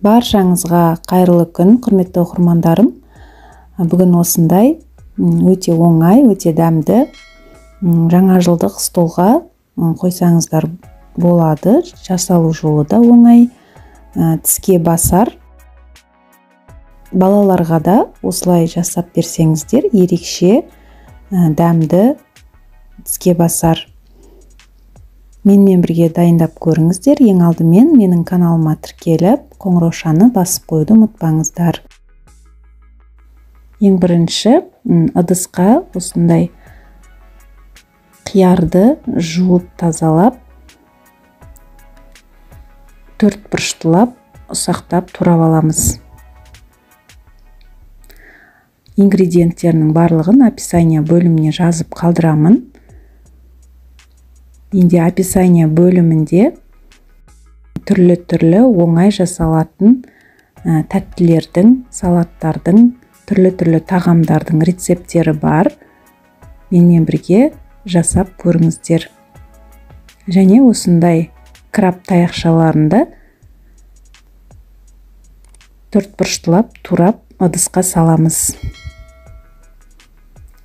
Баршаңызға қайырлы күн, құрметті оқырмандарым. Бүгін осындай өте оңай, өте дәмді жаңа жылдық столға қойсаңыздар болады. Жасалу жолы да оңай, тіске басар. Балаларға да осылай жасап берсеңіздер, ерекше дәмді тіске басар. Менімен бірге дайындап көріңіздер. Ең алдымен менің каналыма тіркеліп, қоңыраушаны басып қоюды ұмытпаңыздар. Ең бірінші ыдысқа осындай қиярды жуып тазалап, төрт бұрыштылап ұсақтап турап аламыз. Ингредиенттерінің барлығын описание бөліміне жазып қалдырамын. Енді описание бөлімінде түрлі-түрлі оңай жасалатын тәттілердің, салаттардың, түрлі-түрлі тағамдардың рецепттері бар. Менімен бірге жасап көріңіздер. Және осындай краб таяқшаларында төрт бұрыштылап турап ыдысқа саламыз.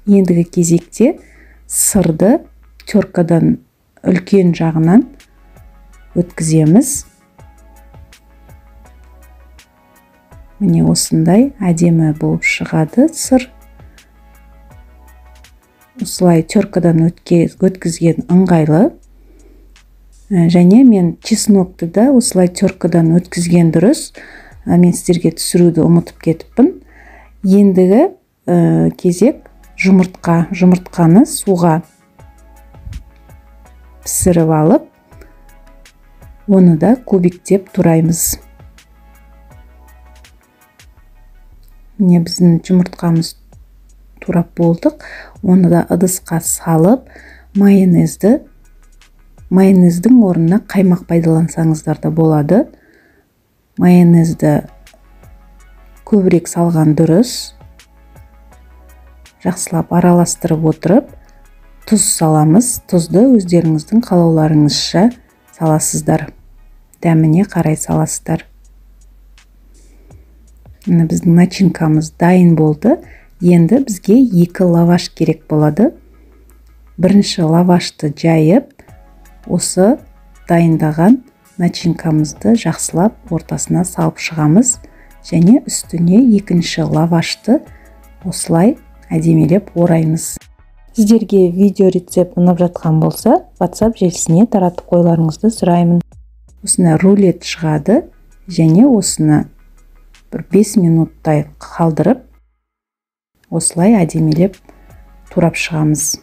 Ендігі кезекте сырды теркадан үлкен жағынан өткіземіз. Міне осындай әдемі болып шығады сыр. Осылай теркадан өткізген ыңғайлы. Және мен чеснокты да осылай теркадан өткізген дұрыс. Мен сіздерге түсіруді ұмытып кетіппін. Ендігі кезек жұмыртқа. Жұмыртқаны суға пісіріп алып, оны да кубиктеп тураймыз. Міне біздің жұмыртқамыз турап болдық. Оны да ыдысқа салып, майонездің орнына қаймақ пайдалансаңыздар да болады. Майонезді көбірек салған дұрыс. Жақсылап араластырып отырып, тұз саламыз. Тұзды өздеріңіздің қалауларыңызша саласыздар. Дәміне қарай саласыздар. Міне біздің начинкамыз дайын болды. Енді бізге 2 лаваш керек болады. Бірінші лавашты жайып, осы дайындаған начинкамызды жақсылап ортасына салып шығамыз. Және үстіне екінші лавашты осылай әдемелеп ораймыз. Сіздерге видео рецепт ұнап жатқан болса, WhatsApp желісіне таратып қоюларыңызды сұраймын. Осындай рулет шығады және осыны бір 5 минуттай қалдырып, осылай әдемелеп турап шығамыз.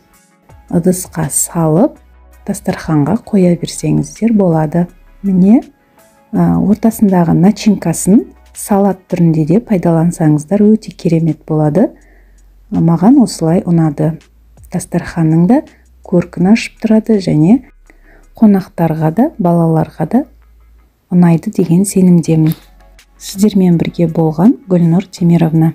Ыдысқа салып, дастарханға қоя берсеңіздер болады. Міне, ортасындағы начинкасын салат түрінде де пайдалансаңыздар өте керемет болады. Маған осылай ұнады. Дастарханның да көркін ашып тұрады және қонақтарға да, балаларға да ұнайды деген сенімдемін. Сіздермен бірге болған Гүлнұр Темировна.